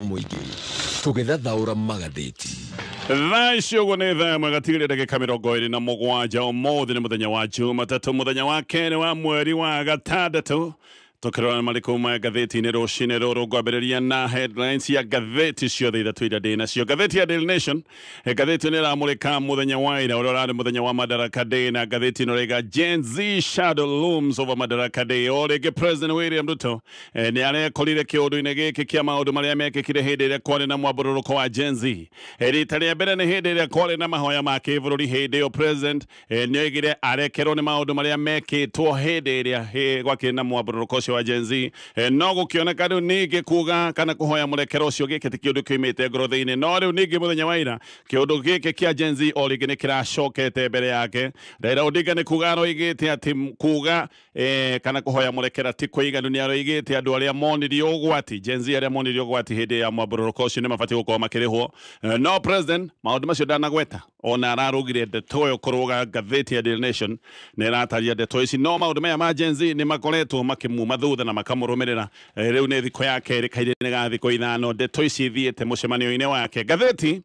Mũingĩ tũgĩthathaũra magathĩti. Thaa ici ũguo nĩ thaa ĩmwe gatigĩrĩ ndagĩka 27. Ũmũthĩ nĩ mũthenya wa Jumatatũ, mũthenya wa kerĩ wa mweri wa gatandatũ. Tũkĩrora marĩkũ ma ngathĩti-inĩ rũcinĩ rũrũ, ngwambĩrĩria na headlines ya ngathĩti ciothe ithatũ iria ndĩ nacio. Ngathĩti ya Daily Nation, ngathĩti nĩ ĩramũrĩka mũthenya wa ira ũrĩa ũrarĩ mũthenya wa Madaraka Day, na ngathĩti ĩno ĩraiga "Gen Z shadow looms over Madaraka Day". O rĩngĩ President William Ruto nĩ arekorire kĩũndũ-inĩ gĩkĩ kĩa maũndũ marĩa mekĩkire hĩndĩ ĩrĩa kwarĩ na mwambũrũrũko wa Gen Z. Rita rĩa mbere nĩ hĩndĩ ĩrĩa kwarĩ na mahoya ma kĩbũrũri. Hĩndĩ ĩyo president nĩ oigire arekerwo nĩ maũndũ marĩa mekĩtwo hĩndĩ ĩrĩa gwakĩrĩ na mwambũrũrũko ũcio wa Gen Z. No gũkĩoneka rĩu ningĩ kuga kana kũhoya mũrekero ũcio, gĩkĩ ti kĩũndũ kĩoimĩte ngoro thĩinĩ. No rĩu ningĩ mũthenya wa ira kĩũndũ gĩkĩ kĩa Gen Z o rĩngĩ nĩ kĩracokete mbere yake. Raila Odinga nĩ kuga aroigĩte atĩ kuga kana kũhoya mũrekera ti kũiganu. Nĩ aroigĩte andũ arĩa monirio ũgwati, Gen Z arĩa monirio ũgwati hĩndĩ ya mwambũrũrũko ũcio, nĩ mabatiĩ gũkorwo makĩrĩhwo. No president maũndũ macio ndanagweta, ona ararũgire ndeto ĩyo kũrũga. Ngathĩti ya Daily Nation nĩ ĩrataria ndeto ici, no maũndũ maya ma Gen Z nĩ makoretwo makĩmuma thutha na makamũrũmĩrĩra. Rĩu nĩ thikũ ya kerĩ kahinda-inĩ ga thikũ 5 ndeto ici ithiĩte mũcemanio-inĩ wake. Ngathĩti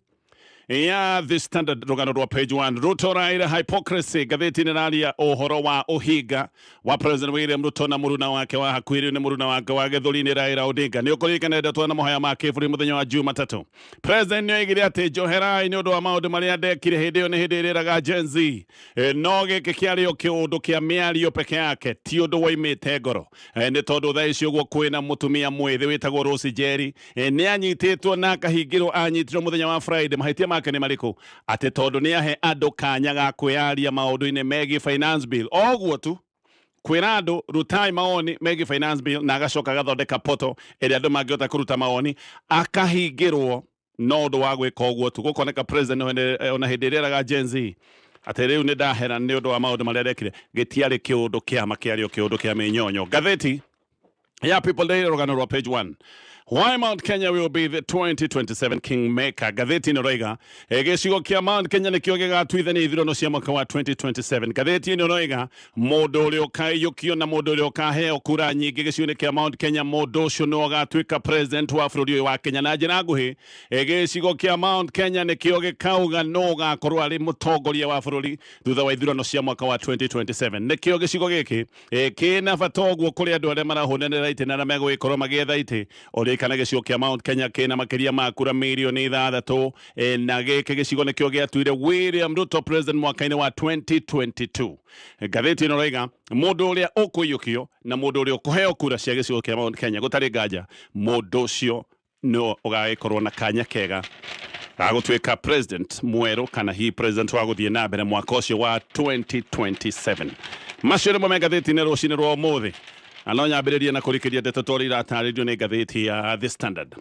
ya The Standard, rũgano rwa page 1, "Ruto Raila hypocrisy". Ngathĩti nĩ ĩraria ũhoro wa ũhinga wa President William Ruto na mũruna wake wa hakuhĩ, rĩu nĩ mũruna wake wa gĩthũri-inĩ, Raila Odinga. Nĩ ũkũririkana ndeto na mahoya ma kĩbũrũri mũthenya wa Jumatatũ, President nĩ oigire atĩ njoherai nĩ ũndũ wa maũndũ marĩa ndekire. Hĩndĩ ĩyo nĩ hĩndĩ ĩrĩraga Gen Z. No gĩkĩ kĩarĩ o kĩũndũ kĩa mĩario peke yake, ti ũndũ woimĩte ngoro. Nĩ tondũ thaa ici ũguo kwĩna mũtumia mwĩthĩ wĩtagwo Rose Njeri. Nĩ anyitĩtwo na akahingĩrwo. Anyitirwo mũthenya wa Friday. Mahĩtia make nĩ marĩkũ? Atĩ tondũ nĩ ahe andũ kanya ga kwĩyaria maũndũ-inĩ megiĩ finance bill. Oguo tu, kwĩra andũ rutai maoni megiĩ finance bill, na agacoka agathondeka poto ĩrĩa andũ mangĩhota kũruta maoni, akahingĩrwo no ũndũ wa gwĩka ũguo tu. Gũkoneka president ona hĩndĩ ĩrĩa eraga Gen Z atĩ rĩu nĩ ndahera nĩ ũndũ wa maũndũ marĩa arekire, gĩtiarĩ kĩũndũ kĩama, kĩarĩ o kĩũndũ kĩa mĩnyonyo. Ngathĩti ya People Daily, rũgano rwa page 1, "Why Mount Kenya will be the 2027 Kingmaker". Ngathĩti ĩno ĩroiga gĩcigo kĩa Mount Kenya nĩkĩo gĩgatuithania ithurano cia mwaka wa 2027. Ngathĩti ĩno ĩroiga mũndũ ũrĩa ũkaiyũkio na mũndũ ũrĩa ũkaheo kura nyingĩ gĩcigo-inĩ kĩa Mount Kenya, mũndũ ũcio nĩwe ũgatuĩka president wa bũrũri ũyũ wa Kenya. Na njĩra nguhĩ, gĩcigo kĩa Mount Kenya nĩkĩo gĩkauga nũ ũgakorwo arĩ mũtongoria wa bũrũri thutha wa ithurano cia mwaka wa 2027. Nĩkĩo gĩcigo gĩkĩ kĩna bata ũguo kũrĩ andũ arĩa marahũnanĩra itĩ na arĩa megũgĩkorwo magĩetha itĩ. Ũririkane gĩcigo kĩa Mount Kenya kĩna makĩria ma kura mirioni 6, na gĩkĩ gĩcigo nĩkĩo gĩatuire William Ruto president mwaka-inĩ wa 2022. Ngathĩti ĩno ĩroiga mũndũ ũrĩa ũkũiyũkio na mũndũ ũrĩa ũkũheo kura cia gĩcigo kĩa Mount Kenya, gũtarĩ nganja mũndũ ũcio no ũgagĩkorwo na kanya kega ga gũtuĩka president mwerũ kana hihi president wa gũthiĩ na mbere mwaka ũcio wa 2027. Macio nĩmo me ngathĩti-inĩ rũcinĩ rwa ũmũthĩ, na no nyambĩrĩrie na kũrikĩria ndeto ta ũrĩa iratarĩrio nĩ ngathĩti ya The Standard.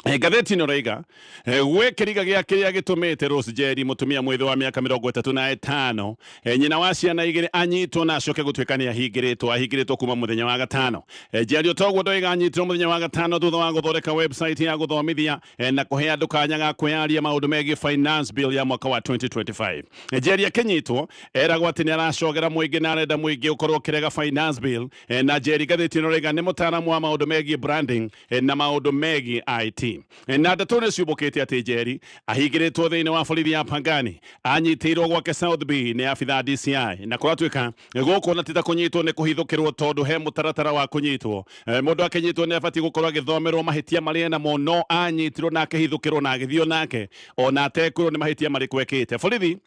Ngathĩti ĩno ĩroiga gwĩ kĩriga gĩa kĩrĩa gĩtũmĩte Rose Njeri, mũtumia mwĩthĩ wa mĩaka 35, nyina wa ciana igĩrĩ, anyitwo na acoke gũtuĩka nĩ ahingĩrĩtwo. Ahingĩrĩtwo kuma mũthenya wa gatano. Njeri toguo ndoiga anyitirwo mũthenya wa gatano thutha wa gũthondeka website ya gũthomithia na kũhe andũ kanya ga kwĩyaria maũndũ megiĩ finance bill ya mwaka wa 2025. Njeri akĩnyitwo eragwo atĩ nĩ aracogera mũingĩ na arenda mũingĩ ũkorwo ũkĩrega finance bill. Na Njeri, ngathĩti ĩno ĩroiga, nĩ mũtaaramu wa maũndũ megiĩ branding na maũndũ megiĩ IT. Na ndeto nĩ ciũmbũkĩte atĩ Njeri ahingĩrĩtwo thĩinĩ wa borithi ya Pangani. Anyitĩirwo gwake South B nĩ abitha DCI, na kũratuĩka gũkũ na ti ta kũnyitwo nĩ kũhithũkĩrwo, tondũ he mũtaratara wa kũnyitwo. Mũndũ akĩnyitwo nĩ abatiĩ gũkorwo agĩthomerwo mahĩtia marĩa enamo, no anyitirwo na akĩhithũkĩrwo na agĩthio nake ona atekwĩrwo nĩ mahĩtia marĩkũ ekĩte. Borithi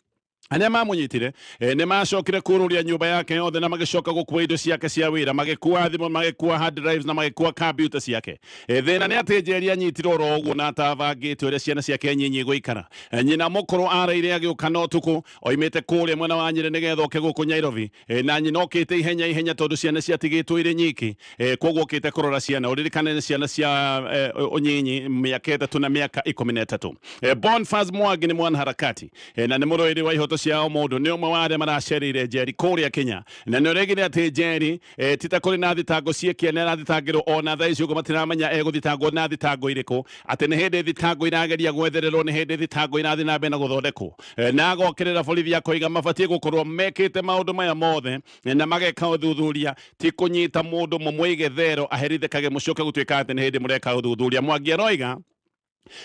arĩa mamũnyitire nĩ macokire kũrũria nyũmba yake yothe na magĩcoka gũkua indo ciake cia wĩra, magĩkua thimũ, magĩkua hard drives na magĩkua kambiuta ciake. Thĩna nĩ atĩ Njeri anyitirwo oro ũguo na atabangĩte ũrĩa ciana ciake nyinyi gũikara. Nyina mũkũrũ araire agĩũka na ũtukũ oimĩte kũrĩa mwena wa Nyĩrĩ nĩgetha oke gũkũ Nairobi. Na nyina okĩte ihenya ihenya tondũ ciana ciatigĩtwo irĩ nyiki, koguo okĩte kũrora ciana. Ũririkane nĩ ciana cia ũnyinyi, mĩaka 3 na mĩaka 13. Boniface Mwangi nĩ mwanaharakati na nĩ mũrũĩri wa ihoto cia o mũndũ, nĩ ũmwe wa arĩa maracereire Njeri kũrĩa Kenya, na nĩ ũregire atĩ Njeri ti ta kũrĩ na thitango ciĩkia nĩ arathitangĩrwo. Ona thaa ici ũguo matiramenya egũthitangwo na thitango irĩkũ, atĩ nĩ hĩndĩ thitango irageria gwethererwo, nĩ hĩndĩ thitango irathiĩ na mbere na gũthondekwo. Na agokĩrĩra borithi akoiga mabatiĩ gũkorwo mekĩte maũndũ maya mothe na mageka ũthuthuria, ti kũnyita mũndũ mũmũige thero aherithĩkage mũcoke gũtuĩka atĩ nĩ hĩndĩ mũreka ũthuthuria. Mwangi aroiga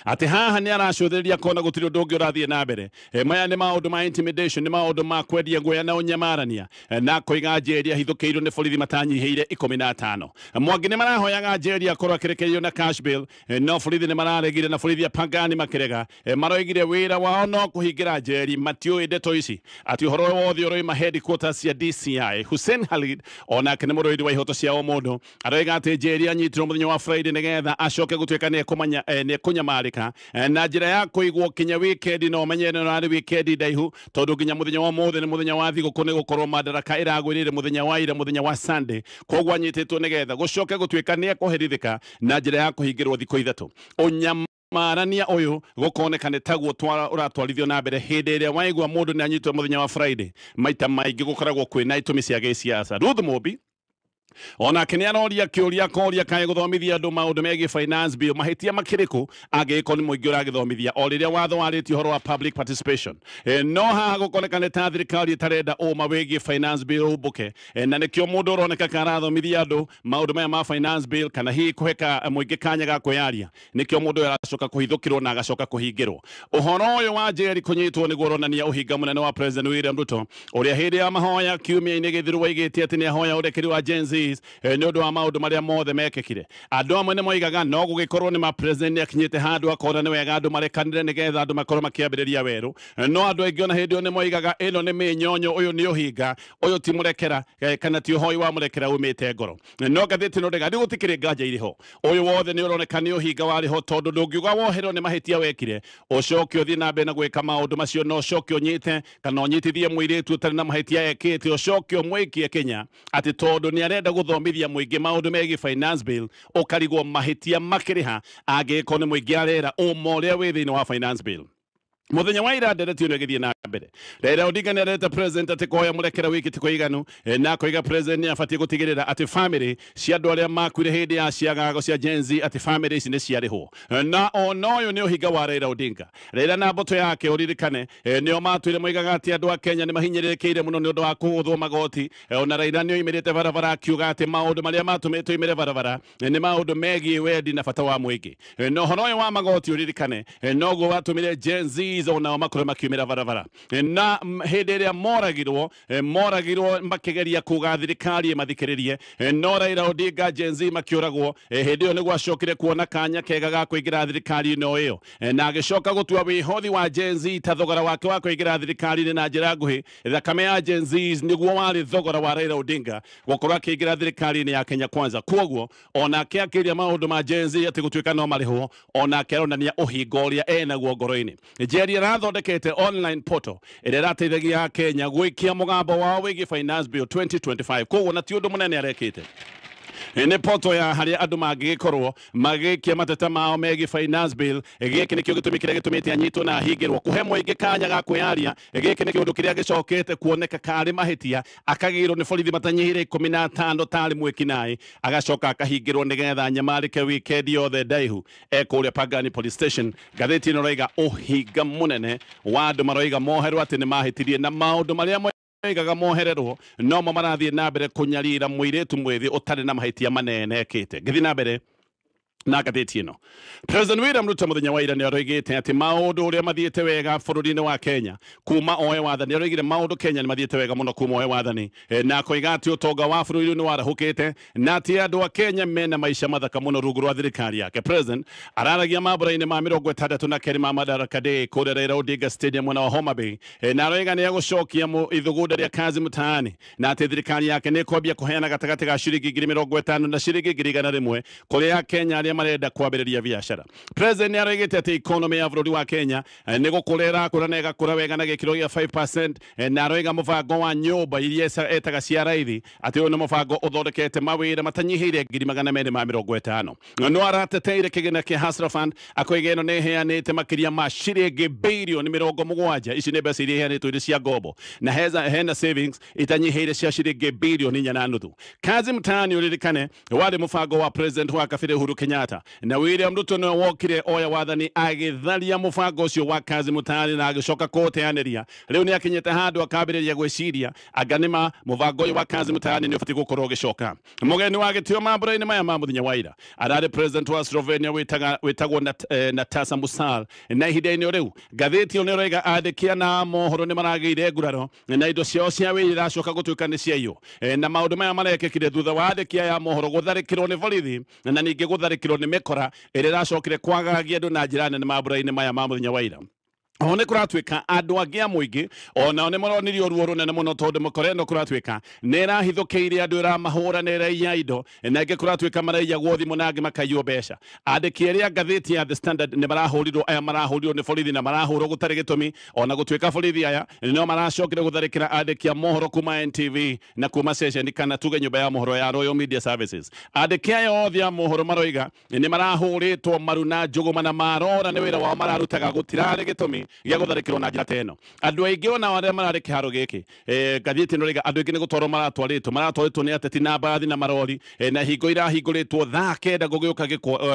Atĩ haha nĩ aracũthĩrĩria kona gũtirĩ ũndũ ũngĩ ũrathiĩ na mbere. Maya nĩ maũndũ ma intimidation, nĩ maũndũ ma kwendia guoya na ũnyamarania, na koiga Njeri ahithũkĩirwo nĩ borithi matanyihĩire 15. Mwangi nĩ marahoyaga Njeri akorwo akĩrekererio na cash bail, no borithi nĩ mararegire na borithi a Pangani makĩrega. Maroigire wĩra wao no kũhingĩra Njeri, matiũĩ ndeto ici atĩ ũhoro wothe ũroima headquarters cia DCI. Hussein Khalid onake nĩ mũrũĩri wa ihoto cia ũmũndũ, aroiga atĩ Njeri anyitirwo mũthenya wa Friday nĩgetha acoke gũtuĩka nĩ ekũnyamarĩka na njĩra ya kũigwo kinya wikendi, no menye ĩno arĩ wikendi ndaihu tondũ nginya mũthenya wa ũmũthĩ nĩ mũthenya wa thigũkũ, nĩ gũkorwo Madaraka ĩragwĩrĩire mũthenya wa ira, mũthenya wa Sunday. Koguo anyitĩtwo nĩgetha gũcoke gũtuĩka nĩ ekũherithĩka na njĩra ya kũhingĩrwo thikũ 3. Ũnyamarania ũyũ gũkoneka nĩ taguo ũratwarithio na mbere hĩndĩ ĩrĩa waigua mũndũ nĩ anyitwo mũthenya wa Friday. Maita maingĩ gũkoragwo kwĩna itũmi cia gĩsiasa. Ruth Mũmbi onake nĩ aroria kĩũria, akoria kaĩ gũthomithia andũ maũndũ megiĩ finance bill mahĩtia makĩrĩkũ angĩgĩkorwo nĩ mũingĩ ũragĩthomithia o rĩrĩa watho warĩtie ũhoro wa public participation. No haha gũkoneka nĩ ta thirikari ĩtarenda ũma wĩgiĩ finance bill ũmbũke, na nĩkĩo mũndũ ũroneka ka arathomithia andũ maũndũ maya ma finance bill kana hihi kũhe mũingĩ kanya ga kwĩyaria, nĩkĩo mũndũ ũyũ aracoka kũhithũkĩrwo na agacoka kũhingĩrwo. Ũhoro ũyũ wa Njeri kũnyitwo nĩguo ũronania ũhinga mũnene wa President William Ruto, ũrĩa hĩndĩ ya mahoya kiumia-inĩ gĩthiru waigĩte atĩ nĩahoya ũrekeri wa Gen Z nĩ ũndũ wa maũndũ marĩa mothe mekĩkire. Andũ amwe nĩ moigaga no gũgĩkorwo nĩ ma president nĩ akinyĩte handũ akona nĩ wega andũ marekanire nĩgetha andũ makorwo makĩambĩrĩria werũ, no andũ aingĩ ona hĩndĩ ĩyo nĩ moigaga ĩno nĩ mĩnyonyo, ũyũ nĩ ũhinga, ũyũ ti mũrekera, kana ti ũhoi wa mũrekera umĩte ngoro. No ngathĩti ĩno ndĩga gũtikĩrĩ nganja irĩ ho, ũyũ wothe nĩ ũroneka nĩ ũhinga warĩ ho, tondũ ndũngiuga woherwo nĩ mahĩtia wekire ũcoke ũthiĩ na mbere na gwĩka maũndũ macio, no ũcoke ũnyite kana ũnyitithie mũirĩtu ũtarĩ na mahĩtia ekĩte, ũcoke ũmwĩkie Kenya atĩ tondũ nĩ arenda gũthomithia mũingĩ maũndũ megiĩ finance bill, ũkarigwo mahĩtia makĩrĩha angĩgĩkorwo nĩ mũingĩ arera ũma ũrĩa wĩ thĩinĩ wa finance bill. Mũthenya wa ira ndereti ĩno ĩgĩthiĩ na mbere, Raila Odinga nĩ areta president atĩ kũhoya mũrekera wiki ti kũiganu, na akoiga president nĩ abatiĩ gũtigĩrĩra atĩ family cia andũ arĩa makuire hĩndĩ ya ciagago cia Gen Z atĩ family ici nĩ ciarĩhwo. Na ona ũyũ nĩ ũhinga wa Raila Odinga. Raila na mbũtũ yake ũririkane, nĩo matwire moigaga atĩ andũ a Kenya nĩ mahinyĩrĩrĩkĩire mũno nĩ ũndũ wa kũgũthwo magoti. Ona Raila nĩ oimĩrĩte barabara akiuga atĩ maũndũ marĩa matũmĩte oimĩre barabara nĩ maũndũ megiĩ wendi na bata wa mũingĩ. Na ũhoro ũyũ wa magoti ũririkane, noguo watũmire Gen Z onao makorwo makiumĩra barabara, na hĩndĩ ĩrĩa moragirwo makĩgeria kuga thirikari ĩmathikĩrĩrie, no Raila Odinga Gen Z makĩũragwo. Hĩndĩ ĩyo nĩguo acokire kuona kanya kega ga kũingĩra thirikari-inĩ o ĩyo, na agĩcoka gũtua wĩhothi wa Gen Z ta thogora wake wa kũingĩra thirikari-inĩ na njĩra nguhĩ. Thakame ya Gen Z nĩguo warĩ thogora wa Raila Odinga gũkorwo akĩingĩra thirikari-inĩ ya Kenya Kwanza. Koguo onake akĩria maũndũ ma Gen Z atĩ gũtuĩka no marĩhwo, onake aronania ũhinga ũrĩa enaguo ngoro-inĩ. Njeri arathondekete online portal ĩrĩa ĩrateithagia Kenya gwĩkia mũgambo wao wĩgiĩ finance bill 2025. Koguo na ti ũndũ mũnene arekĩte, nĩ portal ya harĩa andũ mangĩgĩkorwo magĩkia mateta mao megiĩ finance bill. Gĩkĩ nĩkĩo gĩtũmi kĩrĩa gĩtũmĩte anyitwo na ahingĩrwo, kũhe mũingĩ kanya ga kwĩyaria. Gĩkĩ nĩ kĩũndũ kĩrĩa gĩcokete kuoneka karĩ mahĩtia, akagĩrwo nĩ borithi matanyihĩire 15 tarĩ mwĩkinaĩ, agacoka akahingĩrwo nĩgetha nyamarĩke wikendi yothe ndaihu ekũrĩa Pangani Police Station. Ngathĩti ĩno ĩroiga ũhinga mũnene wa andũ maroiga moherwo atĩ nĩ mahĩtirie na maũndũ marĩa moigaga mohererwo nomo marathiĩ na mbere kũnyarira mũirĩtu mwĩthĩ ũtarĩ na mahĩtia manene ekĩte. Ngĩthiĩ na mbere na ngathĩti ĩno, President William Ruto mũthenya wa ira nĩ aroigĩte atĩ maũndũ ũrĩa mathiĩte wega bũrũri-inĩ wa Kenya kuma oe wathani. Aroigire maũndũ Kenya nĩ mathiĩte wega mũno kuma oe wathani, na akoiga atĩ ũtonga wa bũrũri nĩ warahũkĩte na atĩ andũ a Kenya mena maica mathaka mũno rungu rwa thirikari yake. President araragia mambũra-inĩ ma 62 ma Madaraka Day kũrĩa Raila Odinga Stadium mwena wa Homa Bay, na aroiga nĩ egũcokia ithugunda rĩa kazi mtaani na atĩ thirikari yake nĩ ĩkwambia kũheana gatagatĩ ga ciringi 50,000 na ciringi 100,000 kũrĩ Akenya arĩa marenda kwambĩrĩria biacara. President nĩ aroigĩte atĩ economy ya bũrũri wa Kenya nĩ gũkũra ĩrakũra na ĩgakũra wega na gĩkĩro gĩa 5%, na aroiga mũbango wa nyũmba iria etaga cia raithi atĩ ũyũ nĩ mũbango ũthondekete mawĩra matanyihĩire 250,000. No arateteire kĩgĩna kĩa Hustler Fund akoiga ĩno nĩ ĩheanĩte makĩria ma ciringi birioni 70. Ici nĩ mbeca iria iheanĩtwo irĩ cia ngombo na hena savings itanyihĩire cia ciringi birioni 4.5. Kazi Mtaani ũririkane warĩ mũbango wa President wa kabere Uhuru Kenyatta. Kenyatta na William Ruto nĩwe wokire oya wathani agĩtharia mũbango ũcio wa kazi mtaani na agĩcoka kũũteanĩria. Rĩu nĩ akinyĩte handũ akambĩrĩria gwĩciria anga nĩma mũbango ũyũ wa kazi mtaani nĩ ũbatiĩ gũkorwo ũgĩcoka. Mũgeni wa gĩtĩo mambũra-inĩ maya ma mũthenya wa ira ararĩ president wa Slovenia wĩtagwo Natasa Musal, na ihinda-inĩ o rĩu ngathĩti ĩyo nĩ ĩroiga andĩki ana a mohoro nĩ maragĩire nguraro na indo ciao cia wĩra iracoka gũtuĩka nĩ ciaiywo. Na maũndũ maya marekĩkire thutha wa andĩki aya a mohoro gũtharĩkĩrwo nĩ borithi na ningĩ gũtharĩkĩrwo nĩ mĩkora ĩrĩa ĩracokire kwagagia andũ na njĩra nene mambũra-inĩ maya ma mũthenya wa ira. Oho nĩ kũratuĩka andũ angĩ a mũingĩ onao nĩ maronirio ruo rũnene mũno tondũ mĩkora ĩno kũratuĩka nĩ ĩrahithũkĩire andũ, ĩramahũra na ĩraiya indo, na ĩngĩ kũratuĩka maraiyagwo thimũ na angĩ makaiywo mbeca. Andĩki erĩ a ngathĩti ya The Standard nĩ marahũrirwo, aya marahũrirwo nĩ borithi na marahũrwo gũtarĩ gĩtũmi, ona gũtuĩka borithi aya no maracokire gũtharĩkĩra andĩki a mohoro kuma NTV na kuma ceceni kana tuge nyũmba ya mohoro ya Royal Media Services. Andĩki aya othe a mohoro maroiga nĩ marahũrĩtwo maru na njũgũma na marora nĩ wĩra wao mararutaga, gũtirarĩ gĩtũmi gĩa gũtharĩkĩrwo na njĩra ta ĩno. Andũ aingĩ ona arĩa mararĩ kĩharo gĩkĩ, ngathĩti ĩno ĩroiga andũ aingĩ nĩ gũtwarwo maratwarĩtwo nĩ ateti na mbathi na marori, na hingo irahingũrĩtwo thaa 9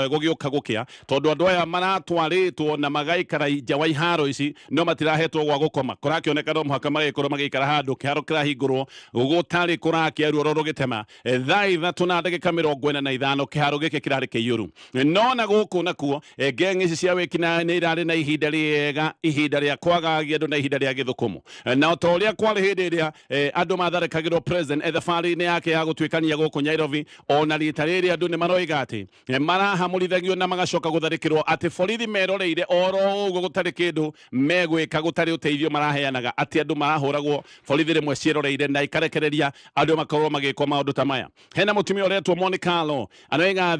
gũgĩũka gũkĩa, tondũ andũ aya maratwarĩtwo na magaikara nja wa iharo ici no matirahetwo gwa gũkoma. Kũrakĩoneka no mũhaka magĩkorwo magĩikara handũ kĩharo kĩrahingũrwo gũtarĩ kũrakĩa ruoro rũgĩtema. Thaa 3:45 kĩharo gĩkĩ kĩrarĩ kĩiyũru. No na gũkũ nakuo ngeng'i ici cia wĩkinaĩ nĩ irarĩ na ihinda rĩega, ihinda rĩa kwagagia andũ na ihinda rĩa gĩthũkũmo. Na ta ũrĩa kwarĩ hĩndĩ ĩrĩa andũ matharĩkagĩrwo president thabarĩ-inĩ yake ya gũtuĩkania gũkũ Nairobi, ona rita rĩrĩ andũ nĩ maroiga atĩ marahamũrithagio na magacoka gũtharĩkĩrwo, atĩ borithi meroreire oro ũguo gũtarĩ kĩndũ megwĩka, gũtarĩ ũteithio maraheanaga, atĩ andũ marahũragwo borithi rĩmwe ciĩroreire na ikarekereria andũ makorwo magĩkwo maũndũ ta maya. Hena mũtumia ũretwo Monica Lo aroiga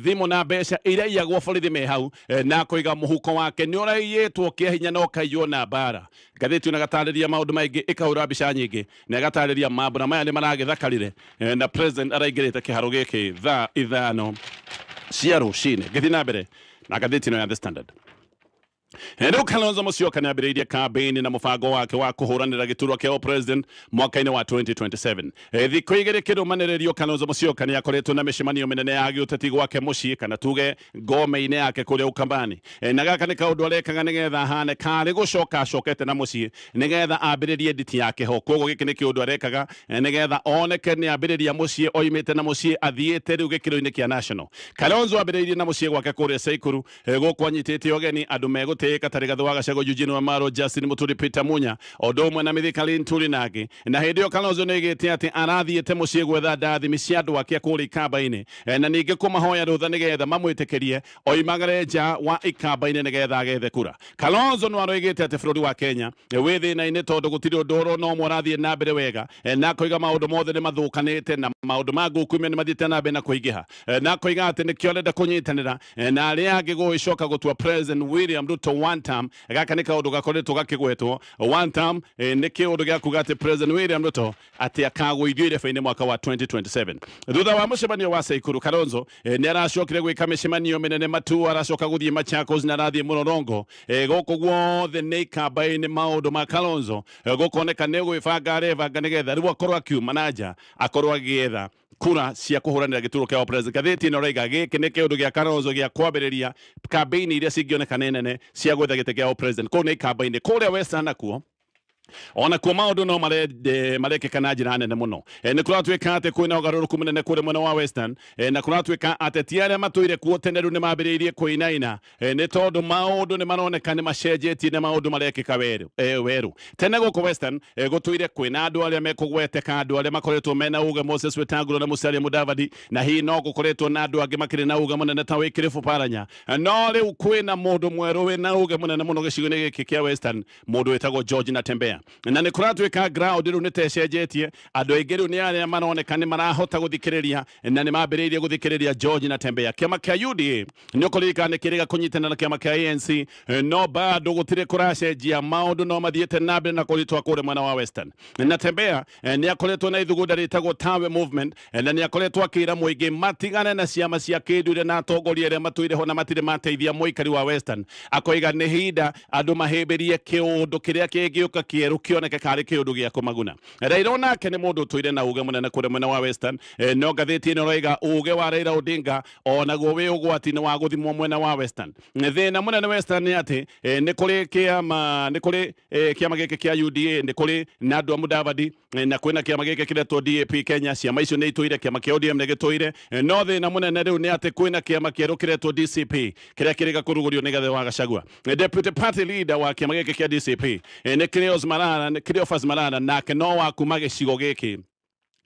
thimũ na mbeca iraiyagwo borithi me hau, na akoiga mũhuko wake nĩ ũraiyĩtwo kĩa hinya na ũkaiywo na mbara. Ngathĩti ĩno ĩgatarĩria maũndũ maingĩ, ĩkahũra mbica nyingĩ na ĩgatarĩria mambũra maya nĩ maragĩthakarire, na president araingĩrĩte kĩharo gĩkĩ thaa 5 cia rũcinĩ. Ngĩthiĩ na mbere na ngathĩti ĩno ya The Standard. Rĩu Kalonzo Musyoka nĩambĩrĩirie campaign na mũbango wake wa kũhũranĩra gĩturwa kĩa president mwaka-inĩ wa 2027. Thikũ igĩrĩ kĩrũmanĩrĩrio Kalonzo Musyoka nĩakoretwo na mĩcemanio mĩnene ya gĩũteti gwake mũciĩ kana tuge ngome-inĩ yake kũrĩa Ukambani. Na gaka nĩ kaũndũ arekaga nĩgetha ahane karĩ gũcoka acokete na mũciĩ nĩgetha ambĩrĩrie nditi yake ho. Koguo gĩkĩ nĩ kĩũndũ arekaga nĩgetha oneke nĩ ambĩrĩria mũciĩ, oimĩte na mũciĩ athiĩte rĩu gĩkĩro-inĩ kĩa national. Kalonzo ambĩrĩirie na mũciĩ gwake kũrĩa Saikuru, gũkũ anyitĩte ũgeni andũ megũtĩĩka ta Rigathi wa Gachagua, Eugene Wamalwa, Justin Muturi, Peter Munya, ũndũ ũmwe na Mithika Linturi na angĩ. Na hĩndĩ ĩyo Kalonzo nĩoigĩte atĩ arathiĩte mũciĩ gwetha ndathimi cia andũ ake kũrĩa Ikamba-inĩ, na ningĩ kũmahoya rũtha nĩgetha mamwĩtĩkĩrie oimagare nja wa Ikamba-inĩ nĩgetha agethe kura. Kalonzo no aroigĩte atĩ bũrũri wa Kenya wĩ thĩna-inĩ tondũ gũtirĩ ũndũ oro no ũmwe ũrathiĩ na mbere wega, na akoiga maũndũ mothe nĩ mathũkanĩte na maũndũ ma ngukumio nĩ mathiĩte na mbere na kũingĩha, na akoiga atĩ nĩkĩo arenda kũnyitanĩra na arĩa angĩ gũgĩcoka gũtua President William Ruto one term. Gaka nĩ kaũndũ gakoretwo gakĩgwetwo one term, nĩ kĩũndũ gĩa kuga atĩ President William Ruto atĩ akagũithio irebe-inĩ mwaka wa 2027. Thutha wa mũcemanio wa Saikuru, Kalonzo nĩ aracokire gwĩka mĩcemanio mĩnene Matuu, aracoka gũthiĩ Machakos na arathiĩ Mũrorong'o. Gũkũ guothe nĩ Ikamba-inĩ maũndũ ma Kalonzo gũkoneka nĩ gwĩbanga arebanga nĩgetha rĩu akorwo akiuma na nja akorwo agĩetha kura cia kũhũranĩra gĩturwa kĩa president. Ngathĩti ĩno ĩroiga gĩkĩ nĩ kĩũndũ gĩa Kalonzo gĩa kwambĩrĩria campaign iria cingĩoneka nĩ nene cia gwetha gĩtĩ kĩa president kũu nĩ Ikamba-inĩ. Kũrĩa Western nakuo ona kuo maũndũ no marekĩka na njĩra nene mũno. Nĩ kũratuĩka atĩ kwĩna ũgarũrũku mũnene kũrĩa mwena wa Western, na kũratuĩka ateti arĩa matũire kuo tene rĩu nĩ mambĩrĩirie kũinaina, nĩ tondũ maũndũ nĩ maroneka nĩ macenjetie na maũndũ marekĩka werũ. Tene gũkũ Western gũtũire kwĩna andũ arĩa mekũgweteka, andũ arĩa makoretwo mena uge Moses Wetangula na Musalia Mudavadi, na hihi no gũkoretwo na andũ angĩ makĩrĩ na uge mũnene ta Wycliffe Oparanya. No rĩu kwĩna mũndũ mwerũ wĩna uge mũnene mũno gĩcigo-inĩ gĩkĩ kĩa Western, mũndũ wĩtagwo George Natembeya. Na nĩ kũratuĩka ground rĩu nĩ tecenjetie, andũ aingĩ rĩu nĩ arĩa maroneka nĩ marahota gũthikĩrĩria na nĩ mambĩrĩirie gũthikĩrĩria George Natembeya. Kĩama kĩa UDA nĩ ũkũririkana nĩ kĩrĩga kũnyitana na kĩama kĩa ANC, no bado gũtirĩ kũracenjia, maũndũ no mathiĩte na mbere na kũritũha kũrĩa mwena wa Western. Natembeya nĩ akoretwo na ithugunda rĩtagwo Tawe Movement, na nĩ akoretwo akĩra mũingĩ matigane na ciama cia kĩndũire na atongoria arĩa matũire ho na matirĩ mateithia mũikari wa Western. Akoiga nĩ ihinda andũ mahĩmbĩrie kĩũndũ kĩrĩa kĩngĩũka kĩerũ kĩerũ kĩoneke karĩ kĩũndũ gĩa kũmaguna. Raila onake nĩ mũndũ ũtũire na uge mũnene kũrĩa mwena wa Western. No ngathĩti ĩno ĩroiga uge wa Raila Odinga onaguo wĩ ũgwati-inĩ wa gũthimwo mwena wa Western. Thĩna mũnene Western nĩ atĩ nĩ kũrĩ kĩama, nĩ kũrĩ kĩama gĩkĩ kĩa UDA, nĩ kũrĩ na andũ a Mudavadi, na kwĩna kĩama gĩkĩ kĩretwo DAP Kenya. Ciama icio nĩ itũire, kĩama kĩa ODM nĩ gĩtũire, no thĩna mũnene rĩu nĩ atĩ kwĩna kĩama kĩerũ kĩretwo DCP kĩrĩa kĩrĩga kũrugũrio nĩ Rigathi wa Gachagua. Deputy Party Leader wa kĩama gĩkĩ kĩa DCP nĩ Cleophas Malala, nake no wa kuma gĩcigo gĩkĩ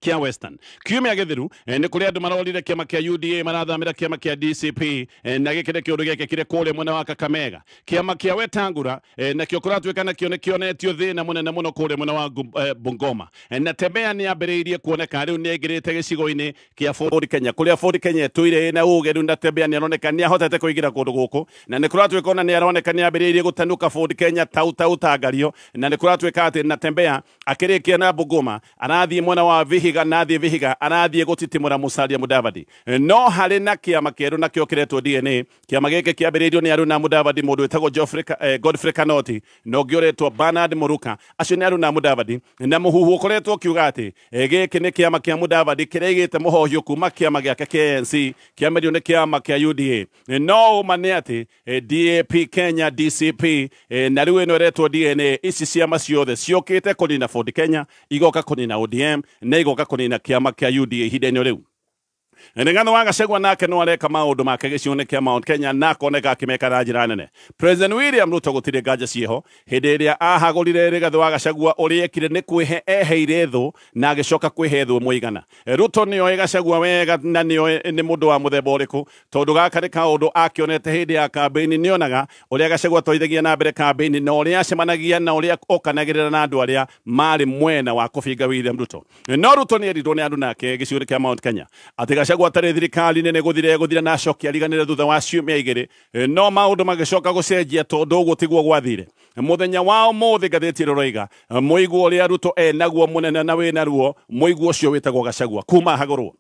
kĩa Western. Kiumia gĩthiru nĩ kũrĩ andũ marorire kĩama kĩa UDA marathamĩra kĩama kĩa DCP, na gĩkĩ nĩ kĩũndũ gĩekĩkire kũrĩa mwena wa Kakamega. Kĩama kĩa Wetangula nakĩo kũratuĩka nakĩo nĩ kĩonetio thĩna mũnene mũno kũrĩa mwena wa Bungoma. Na Tembea nĩ ambĩrĩirie kuoneka rĩu nĩ aingĩrĩte gĩcigo-inĩ kĩa Ford Kenya, kũrĩa Ford Kenya ĩtũire ĩna ũge. Rĩu na Tembea nĩ aroneka nĩ ahotete kũingĩra kũndũ gũkũ, na nĩ kũratuĩka ona nĩ aroneka nĩ ambĩrĩirie gũtanuka Ford Kenya tau tau tangario, na nĩ kũratuĩka atĩ na Tembea akĩrĩkia na Bungoma arathiĩ mwena wa Vihiga, nathiĩ Vihiga arathiĩ gũtitimũra Musalia Mudavadi. No harĩ na kĩama kĩerũ nakĩo kĩretwo DNA. Kĩama gĩkĩ kĩambĩrĩirio nĩ Aruna Mudavadi, mũndũ wĩtagwo Godfrey Kanoti na ũngĩ ũretwo Bernard Muruka. Acio nĩ Aruna Mudavadi, na mũhuhu ũkoretwo ũkiuga atĩ gĩkĩ nĩ kĩama kĩa Mudavadi kĩrĩa igĩte mũhohio kuma kĩama gĩake kĩa ANC kĩambĩrĩirio nĩ kĩama kĩa UDA. No ũma nĩ atĩ DAP Kenya, DCP na rĩu ĩno ĩretwo DNA, ici ciama ciothe ciũkĩte kũnina Ford Kenya, igoka kũnina ODM na igoka kũnina kĩama kĩa UDA ihinda-inĩ rĩu. Rigathi wa Gachagua nake no areka maũndũ make gĩcigo-inĩ kĩa Mount Kenya na akoneka akĩmeka na njĩra nene. President William Ruto gũtirĩ nganja ciĩho hĩndĩ ĩrĩa ahagũrire Rigathi wa Gachagua, ũrĩa ekire nĩ kwĩhe eheire thũ na agĩcoka kwĩhe thũ mũigana. Ruto nĩoĩ Gachagua wega na nĩoĩ nĩ mũndũ wa mũthemba ũrĩkũ, tondũ gaka nĩ kaũndũ akĩonete hĩndĩ ya kambĩini. Nĩonaga ũrĩa Gachagua atwarithagia na mbere kambĩini na ũrĩa acemanagia na ũrĩa okanagĩrĩra na andũ arĩa marĩ mwena wa kũbinga William Ruto. No Ruto nĩerirwo nĩ andũ nake gĩcigo-inĩ kĩa Mount Kenya atĩ Gachagua atarĩ thirikari-inĩ nĩ gũthira na acoke ariganĩre thutha wa ciumia igĩrĩ. No maũndũ magĩcoka gũcenjia tondũ ũguo tiguo gwathire. Mũthenya wa ũmũthĩ ngathĩti ĩno ĩroiga mũiguo ũrĩa Ruto enaguo mũnene na wĩna ruo, mũiguo ũcio wĩtagwo Gachagua kuma hagũrwo.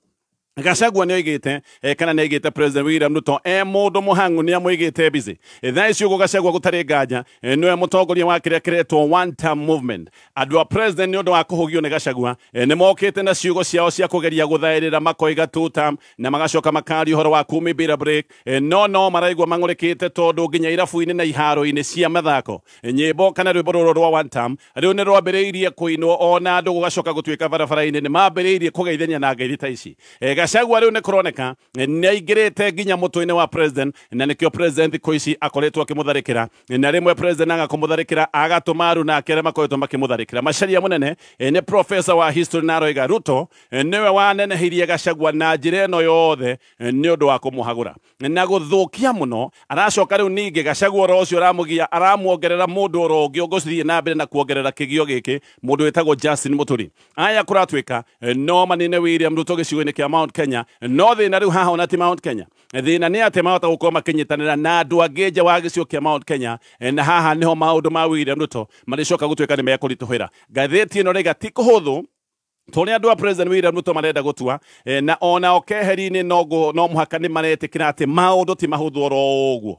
Gachagua nĩ oigĩte kana nĩ aigĩte President William Ruto e mũndũ mũhang'u, nĩ amũigĩte busy. Thaa ici ũguo Gachagua gũtarĩ nganja nĩwe mũtongoria wa kĩrĩa kĩretwo one term movement. Andũ a president nĩ ũndũ wa kũhũgio nĩ Gachagua nĩ mokĩte na ciugo ciao cia kũgeria gũthaĩrĩra, makoiga two term na magacoka makaria ũhoro wa kumi bila break. No maraigua mang'ũrĩkĩte tondũ nginya irabu-inĩ na iharo-inĩ cia mathako nyĩmbo kana rwĩmbo rũrũ rwa one term rĩu nĩ rwambĩrĩirie kũinwo, ona andũ gũgacoka gũtuĩka barabara-inĩ nĩ mambĩrĩirie kũgeithania na ngeithi ta ici. Gachagua rĩu nĩ kũroneka nĩ aingĩrĩte nginya mũtwe-inĩ wa president, na nĩkĩo president thikũ ici akoretwo akĩmũtharĩkĩra, na rĩmwe president agakũmũtharĩkĩra agatũma aruna ake arĩa makoretwo makĩmũtharĩkĩra. Macharia mũnene nĩ professor wa history na aroiga Ruto nĩwe wanenehirie Gachagua na njĩra ĩno yothe nĩ ũndũ wa kũmũhagũra na gũthũkia mũno. Aracoka rĩu ningĩ Gachagua oro ũcio aramũgia, aramuongerera mũndũ oro ũngĩ ũgũthiĩ na mbere na kuongerera kĩgio gĩkĩ, mũndũ wĩtagwo Justin Muturi. Aya kũratuĩka no manine William Ruto gĩcigo-inĩ kĩa Mount Kenya. No thĩna rĩu haha ona ti Mount Kenya, thĩna nĩ atĩ mahota gũkorwo makĩnyitanĩra na andũ angĩ nja wa gĩcigo kĩa Mount Kenya, na haha nĩho maũndũ ma William Ruto marĩcoka gũtuĩka nĩ mekũritũhĩra. Ngathĩti ĩno rĩga ti kũhũthũ tondũ andũ a President William Ruto marenda gũtua, na ona o keheri-inĩ no mũhaka nĩ maretĩkĩra atĩ maũndũ ti mahũthũ oro ũguo.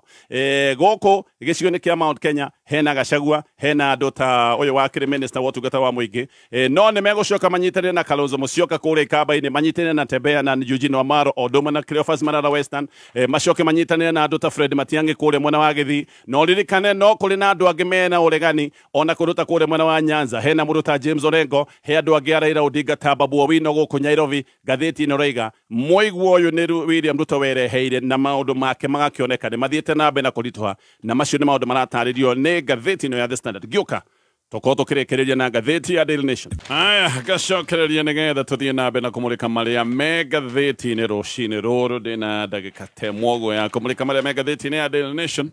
Gũkũ gĩcigo-inĩ kĩa Mount Kenya hena Gachagua, hena andũ ta ũyũ wa kĩrĩ minister wa ũtungata wa mũingĩ, no nĩ megũcoka manyitanĩre na Kalonzo Musyoka kũrĩa Ikamba-inĩ, manyitanĩre na Tembea na Eugene Wamalwa o ũndũ ũmwe na Cleophas Malala Western, macoke manyitanĩre na andũ ta Fred Matiang'i kũrĩa mwena wa Gĩthii. No ririkane no kũrĩ na andũ angĩ mena ũregani ona kũndũ ta kũrĩa mwena wa Nyanza, hena mũndũ ta James Orengo, he andũ angĩ a Raila Odinga ta Babu Owino gũkũ Nairobi. Ngathĩti ĩno ĩroiga mũiguo ũyũ nĩ William Ruto wereheire na maũndũ make magakĩoneka nĩ mathiĩte na mbere na kũritũha, na macio nĩ maũndũ maratarĩrio nĩ ngathĩti ĩno ya The Standard. Ngĩũka tũkorwo tũkĩrĩkĩrĩria na ngathĩti ya Daily Nation. Aya, ngacokereria nĩgetha tũthiĩ na mbere na kũmũrĩka marĩa me ngathĩti-inĩ rũcinĩ rũrũ. Ndĩna ndagĩka ta ĩmwe ũguo ya kũmũrĩka marĩa me ngathĩti-inĩ ya Daily Nation.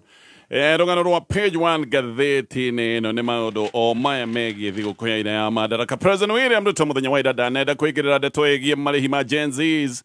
Rũgano rwa page 1 ngathĩti-inĩ ĩno nĩ maũndũ o maya megiĩ thigũkũ ya ira ya Madaraka. President William Ruto mũthenya wa ira ndanenda kũingĩrĩra ndeto ĩgiĩ marĩhi ma Gen Zs.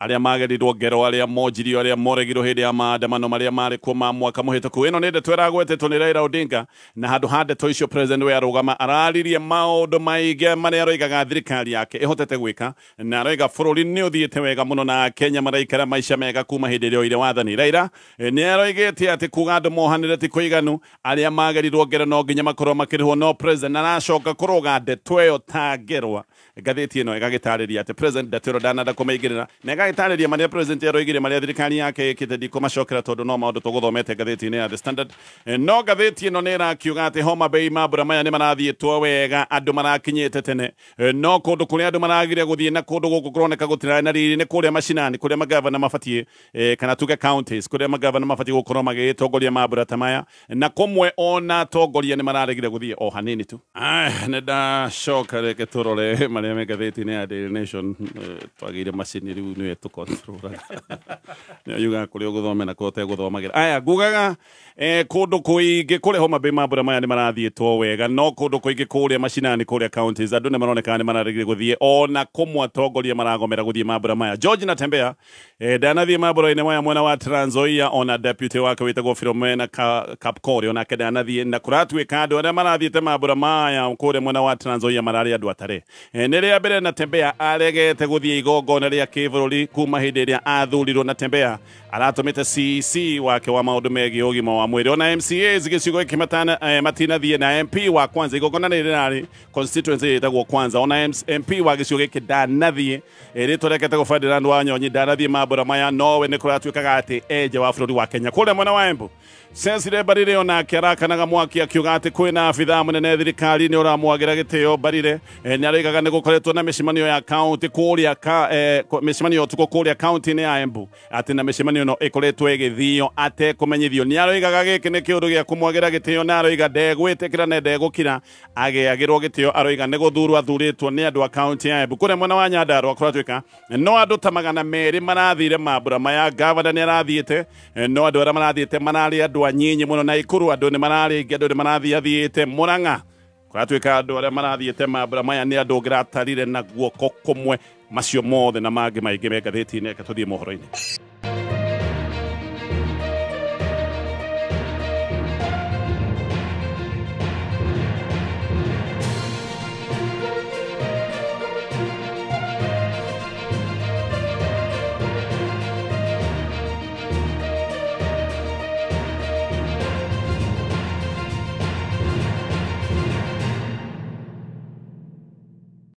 Arĩa magerirwo ngero, arĩa monjirio, arĩa moregirwo hĩndĩ ya maandamano marĩa marĩ kuo ma mwaka mũhĩtũku. Ĩno nĩ ndeto ĩragwetetwo nĩ Raila Odinga, na handũ ha ndeto icio president we arũgama araririe maũndũ maingĩ marĩa aroigaga thirikari yake ĩhotete gwĩka, na aroiga bũrũri nĩ ũthiĩte wega mũno na Kenya maraikara maica mega kuma hĩndĩ ĩrĩa oire wathani. Raila nĩ aroigĩte atĩ kuga andũ mohanĩre ti kũiganu, arĩa magerirwo ngero no nginya makorwo makĩrĩhwo, no president aracoka kũrũga ndeto ĩyo ta ngerwa. Ngathĩti ĩno ĩgagĩtarĩria atĩ president ndeto ĩyo ndanenda kũmĩingĩrĩra, na ĩgagĩtarĩria marĩa president aroigire marĩa thirikari yake ĩkĩte. Ndikũmacokera tondũ no maũndũ tũgũthomete ngathĩti-inĩ ya The Standard. No ngathĩti ĩno nĩ ĩrakiuga atĩ Homa Bay mambura maya nĩ marathiĩtwo wega, andũ marakinyĩte tene, no kũndũ kũrĩa andũ maragire gũthiĩ na kũndũ gũkũ kũroneka gũtirarĩ na riri nĩ kũrĩa macinani, kũrĩa magavana mabatiĩ, kana tuge counties, kũrĩa magavana mabatiĩ gũkorwo magĩtongoria mambura ta maya, na kũmwe ona atongoria nĩ mararegire gũthiĩ o hanini tu. Nĩ ndacoka, reke tũrore marĩa me ngathĩti-inĩ ya Daily Nation. Twagĩire macini rĩu nĩwe tũkontrolaga, nĩyo yugaga kũrĩa ũgũthome na kũrĩa ũtegũthomagĩra. Aya ngugaga kũndũ kũingĩ kũrĩa Homa Bay mambura maya nĩ marathiĩtwo wega, no kũndũ kũingĩ kũrĩa macinani, kũrĩa counties, andũ nĩ maroneka nĩ mararegire gũthiĩ, ona kũmwe atongoria maragomera gũthiĩ mambura maya. George Natembeya ndanathiĩ mambura-inĩ maya mwena wa Trans Nzoia, ona deputy wake wĩtagwo Philomena Kapkorio onake ndanathiĩ, na kũratuĩka andũ arĩa marathiĩte mambura maya kũrĩa mwena wa Trans Nzoia mararĩ andũ atare. Nĩ rĩa mbere Natembeya aregete gũthiĩ igongona rĩa kĩbũrũri kuma hĩndĩ ĩrĩa athurirwo. Natembeya aratũmĩte CC wake wa maũndũ megiĩ ũgima wa mwĩrĩ, ona MCAs gĩcigo gĩkĩ matinathiĩ, na MP wa Kwanza, igongona rĩrĩ rĩrarĩ constituency ĩtagwo Kwanza, ona MP wa gĩcigo gĩkĩ ndanathiĩ, rĩtwa rĩake etagwo Ferdinand Wanyonyi, ndanathiĩ mambura maya, nowe nĩ kũratuĩkaga atĩ enje wa bũrũri wa Kenya. Kũrĩa mwena wa Embu, Cecily Mbarire onake arakanaga mwaki akiuga atĩ kwĩna abithaa mũnene thirikari-inĩ ũramwagĩra gĩtĩo. Mbarire nĩ aroigaga nĩ gũkoretwo na mĩcemanio ya county kũrĩa mĩcemanio ya ũtukũ kũrĩa county-inĩ ya Embu, atĩ na mĩcemanio ĩno ĩkoretwo ĩgĩthio atekũmenyithio. Nĩ aroigaga gĩkĩ nĩ kĩũndũ gĩa kũmwagĩra gĩtĩo, na aroiga ndegwĩtĩkĩra na ndegũkira agĩagĩrwo gĩtĩo. Aroiga nĩ gũthurwo athurĩtwo nĩ andũ a county ya Embu. Kũrĩa mwena wa Nyandarua kũratuĩka no andũ ta 200 marathire mambura maya. Gavana nĩ arathiĩte, no andũ arĩa marathiĩte mararĩ andũ anyinyi mũno. Na Ikuru andũ nĩ mararĩ aingĩ, andũ nĩ marathiathiĩte. Murang'a kũratuĩka andũ arĩa marathiĩte mambura maya nĩ andũ ũngĩratarire na guoko kũmwe. Macio mothe na mangĩ maingĩ me ngathĩti-inĩ. Reke tũthiĩ mohoro-inĩ.